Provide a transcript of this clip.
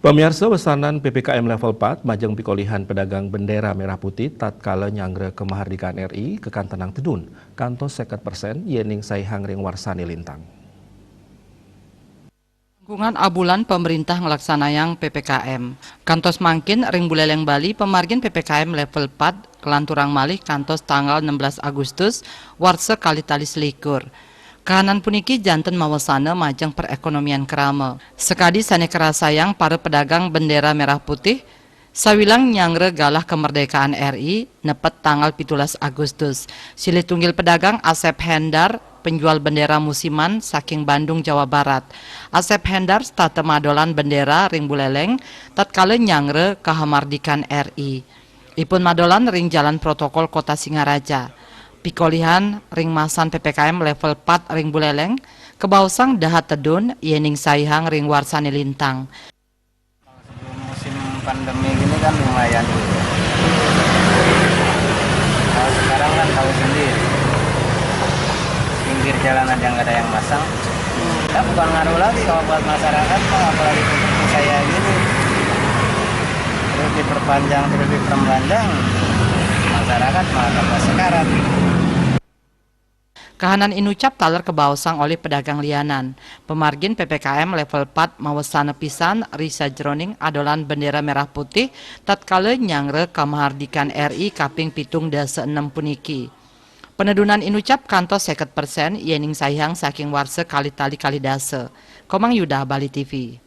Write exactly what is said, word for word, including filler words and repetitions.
Pamiarsa, wesanan P P K M level pat majeng pikolihan pedagang bendera merah putih tatkala nyanggra kemahardikan R I kakantenang tedun kantos seket persen yening saihang ring warsané lintang. Langkungan abulan pemerintah nglaksanayang P P K M. Kantos mangkin ring Buleleng Bali pamargin P P K M level pat kalanturang malih kantos tanggal enam belas Agustus warsa kalih tali selikur. Kahanan puniki janten mawesana majeng perekonomian krama. Sakadi sané karasayang para pedagang bendera merah putih, sawilang nyanggra galah kemerdekaan R I nepet tanggal pitulas Agustus. Silih tunggil pedagang Asep Hendar, penjual bendera musiman saking Bandung, Jawa Barat. Asep Hendar setata madolan bendera ring Buleleng tatkala nyanggra kahamardikan R I. Ipun madolan ring Jalan Protokol Kota Singaraja. Pikolihan ring masan P P K M level pat ring Buleleng, kabaosang dahat tedun yening saihang ring warsané lintang. Sebelum musim pandemi gini kan lumayan dulu. Kalau sekarang kan tahu sendiri, pinggir jalan aja nggak ada yang masang. Ya, bukan ngaruh lagi kalau buat masyarakat, Pak, apalagi seperti saya gini. Terus diperpanjang, terus diperpanjang, masyarakat malah tambah sekarat. Kahanan inucap taler kabaosang olih pedagang lianan. Pamargin P P K M level pat mawesana pisan ri sajeroning adolan bendera merah putih tatkala nyanggra kamahardikan R I kaping pitung dasa enem puniki. Penedunan inucap kantos seket persen yening saihang saking warsa kalih tali kalih dasa. Komang Yuda, Bali T V.